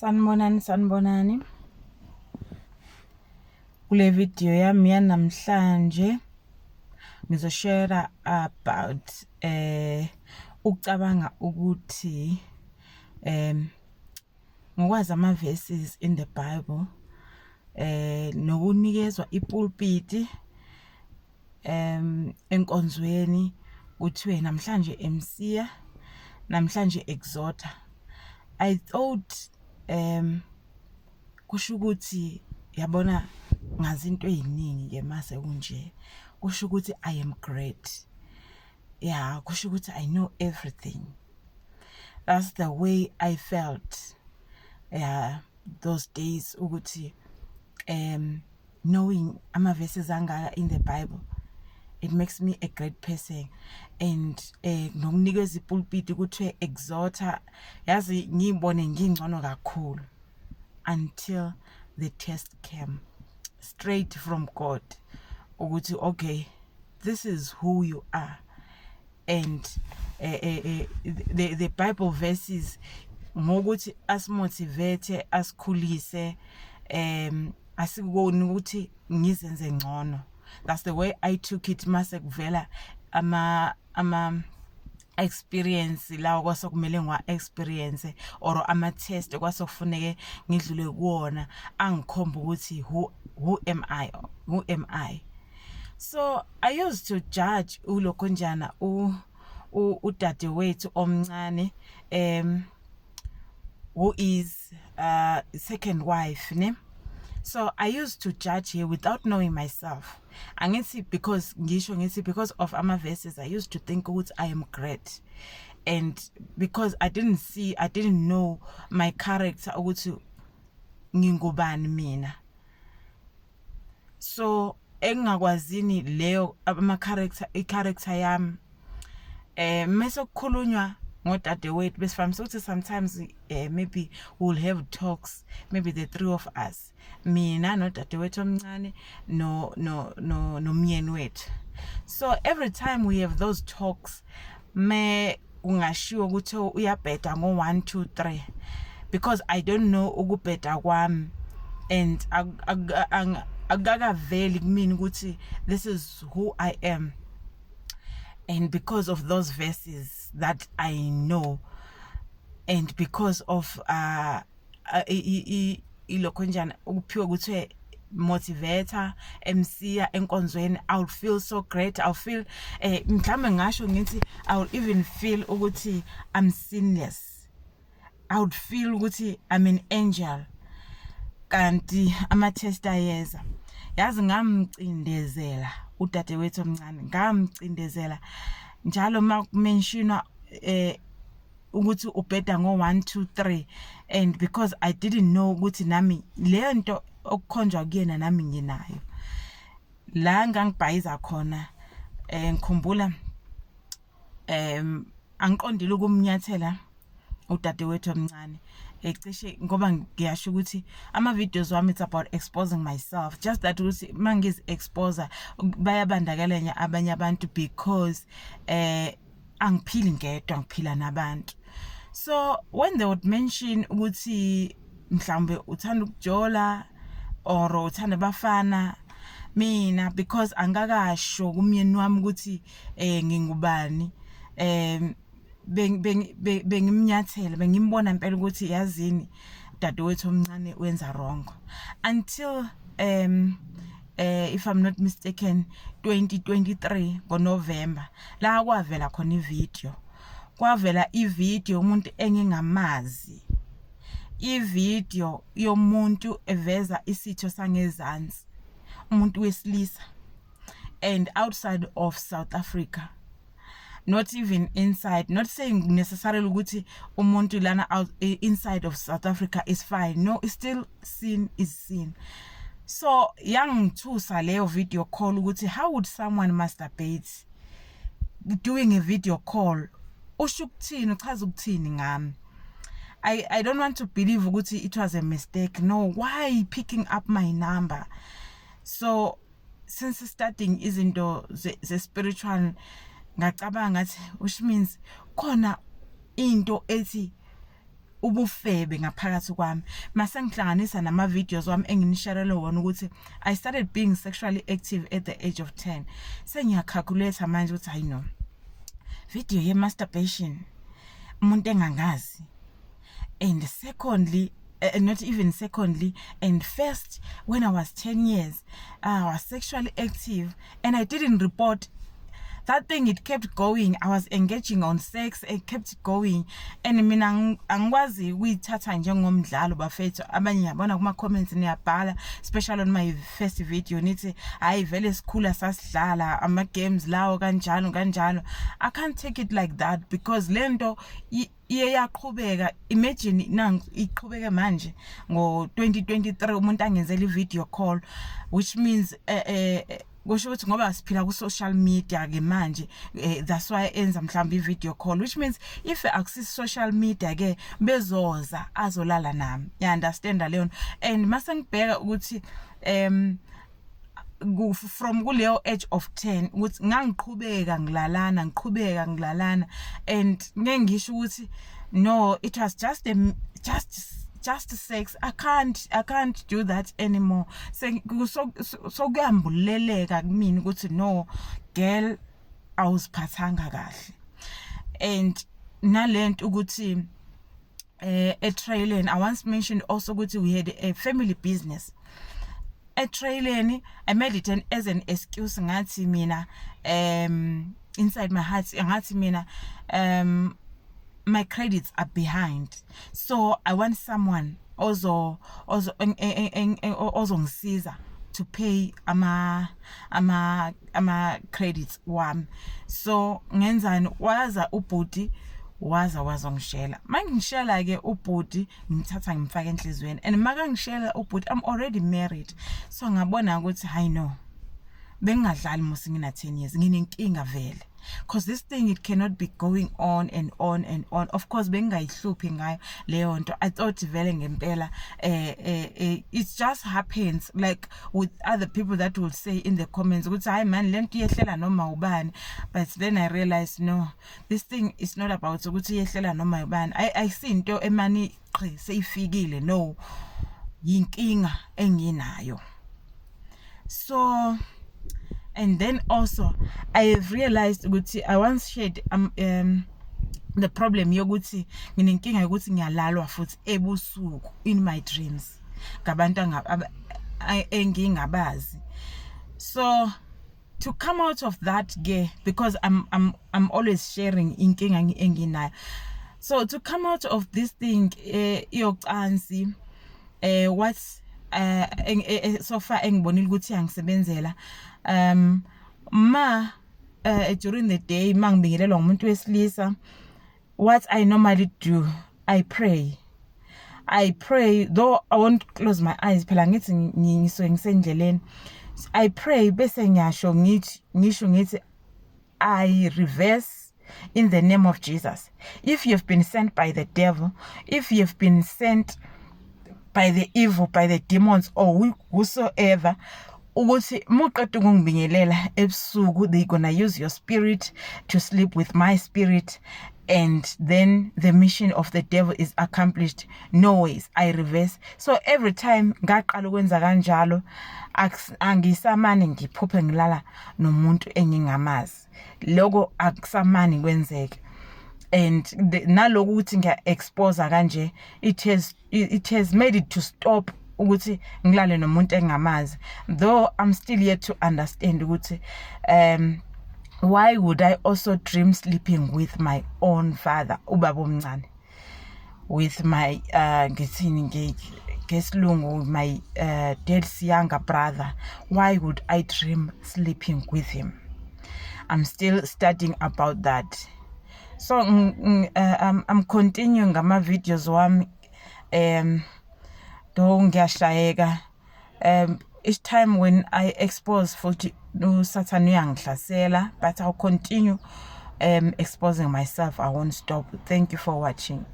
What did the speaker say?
Sanibonani, sanibonani. Kule video yami yanamhlanje ngizoshare about ukucabanga ukuthi ngokwazi ama verses in the Bible nokunikezwa ipulpiti enkonzweni, kuthiwe namhlanje emsiya, namhlanje exhorter. I thought kusho ukuthi, yabona, ngazi into eziningi ke. Mase kunje, kusho ukuthi I am great. Yeah, kusho ukuthi I know everything. That's the way I felt, yeah, those days, ukuthi knowing ama verses angaka in the Bible, it makes me a great person. And nokunikeza ipulpit, kuthiwe exhorter, yazi ngibone ngingcono kakhulu until the test came straight from God ukuthi, okay, this is who you are. And the Bible verses, ngokuthi asimotivate, asikhulise, asikuboni ukuthi ngizenze ngcono. That's the way I took it. Mase kuvela ama experience lawo kwasokumele ngiwa experience or ama test kwasokufuneke ngidlule kuwona, angikhomba ukuthi who am I, who am I. So I used to judge ulokhonjana, udadewethu omncane, who is second wife, ne. So I used to judge her without knowing myself. Angithi because ngisho ngithi because of ama verses, I used to think ukuthi I am great, and because I didn't see, I didn't know my character, ukuthi ngingubani mina. So engingakwazini leyo ama character, i character yami, mase kukhulunywa ngodadewethu, besivamise ukuthi sometimes maybe we'll have talks, maybe the three of us, mina nodadewethu omncane no nomyeni wethu. So every time we have those talks, me kungashiwo ukuthi uyabheda ngo 1 2 3, because I don't know ukubheda kwami and akukakaveli kumina ukuthi this is who I am. And because of those verses that I know and because of ilokho njani ukuphiwa kuthiwe motivator, MC enkonzweni, I will feel so great. I'll feel, mhlambe ngasho ngithi, I will even feel ukuthi I'm sinless. I would feel ukuthi I'm an angel. Kanti ama test ayeza. Yazi, ngamcindezela udadewethu omncane, ngamcindezela njalo makumentionwa ukuthi ubheda ngo 1 2 3. And because I didn't know ukuthi nami le nto okukhonjwa kuyena nami nginayo, la ngangibhayiza khona, ngikhumbula angiqondile ukumnyathela udadewethu omncane, ecishe ngoba ngiyasho ukuthi ama videos wami, it's about exposing myself, just that ukuthi mangizi expose bayabandakanya abanye abantu, because angiphili ngedwa, ngiphila nabantu. So when they would mention ukuthi mhlawumbe uthanda ukujola or uthanda abafana, mina, because angakasho kumyeni wami ukuthi ngingubani, bengimnyathela, bengimbona impela ukuthi, yazini, dadewethu omncane wenza wrong, until if I'm not mistaken, 2023 ngoNovember, la kwavela khona ivideo. Kwavela ivideo umuntu engingamazi, ivideo yomuntu eveza isitho sangezansi, umuntu wesilisa, and outside of South Africa, not even inside. Not saying necessarily ukuthi umuntu lana out, inside of South Africa is fine. No, it's still sin is sin. So yangithusa leyo video call, ukuthi how would someone masturbate doing a video call? Usho ukuthini? Uchaza ukuthini ngami? I don't want to believe ukuthi it was a mistake. No, why picking up my number? So since starting izinto ze spiritual, ngacabanga ngathi which means khona into ethi Ubufebe ngaphakathi kwami, mase ngihlanganisa nama videos wami enginisharele wona ukuthi I started being sexually active at the age of 10. Sengiyacalculate manje ukuthi, hayi no, video ye masturbation, umuntu engangazi, and secondly, not even secondly, and first, when I was 10 years, I was sexually active and I didn't report that thing. It kept going. I was engaging on sex. It kept going, and mina angikwazi ukuyithatha njengomdlalo, bafethu. Abanye ngiyabona kuma comments niyabhala, especially on my first video, nithi, "Hayi vele, sikhula sasidlala ama games lawo," kanjalo kanjalo. I can't take it like that because lento iye yaqhubeka. Imagine, nangu iqhubeke manje ngo 2023, umuntu angenzela i-video call, which means kusho ukuthi ngoba siphila ku social media ke manje, that's why enza mhlawumbe i-video call, which means if akusi social media ke, bezoza azolala nami. You understand leyo? And mase ngibheka ukuthi from kuleyo age of 10 ukuthi ngangiqhubeka ngilalana, ngiqhubeka ngilalana, and ngeke ngisho ukuthi no, it was just a just sex. I can't do that anymore. Sokuyambuleleka kumina ukuthi no, girl, awuziphathanga kahle. And nalento ukuthi etraileni, I once mentioned also ukuthi we had a family business etraileni. I made it as an excuse. Ngathi mina, inside my heart, ngathi mina, my credits are behind, so I want someone ozo ozongisiza to pay ama credits wami. So ngenzani? Waza ubhuti, waza wazongishela. Mangishela ke ubhuti, ngithatha ngimfaka enhlizweni, and makangishela ubhuti, I'm already married. So ngabona ukuthi, hayi no, bengingadlali mos, ngina 10 years, nginenkinga vele, because this thing, it cannot be going on and on and on. Of course bengingayihluphi ngayo leyo nto. I thought vele ngempela it just happens, like with other people that will say in the comments ukuthi, "Hayi man, lento iyehlela noma ubani." But then I realized, no, this thing is not about ukuthi iyehlela noma ubani. Ayisinto emani qhi seyifikile. No, yinkinga enginayo. So, and then also I have realized ukuthi I once shared the problem yokuthi nginenkinga yokuthi ngiyalalwa futhi ebusuku in my dreams ngabantu engingabazi. So to come out of that ke, because I'm always sharing inkinga enginayo, so to come out of this thing yocansi, what so far engibonile ukuthi yangisebenzela, ma during the day mangibingelelwa ngumuntu wesilisa, what I normally do, I pray. I pray, though I won't close my eyes phela, ngithi ngisuke ngisendleleni. I pray, bese ngiyasho ngithi, ngisho ngithi, "I reverse in the name of Jesus. If you've been sent by the devil, if you've been sent by the evil, by the demons or whosoever, ukuthi muqeda ukungibingelela ebusuku, they gonna use your spirit to sleep with my spirit, and then the mission of the devil is accomplished. No ways, I reverse." So every time ngaqala ukwenza kanjalo, angisamane ngiphuphe ngilala nomuntu engingamazi. Lokho akusamani kwenzeke. And naloku ukuthi ngiya expose kanje, it has made it to stop ukuthi ngilale nomuntu engamazi, though I'm still yet to understand ukuthi why would I also dream sleeping with my own father, ubaba omncane, with my ngithini ngesilungu, my dad's younger brother. Why would I dream sleeping with him? I'm still studying about that. So I'm continuing ngama videos wami, though ngiyashayeka each time when I expose, futhi uSathane uyangihlasela, but I'll continue exposing myself. I won't stop. Thank you for watching.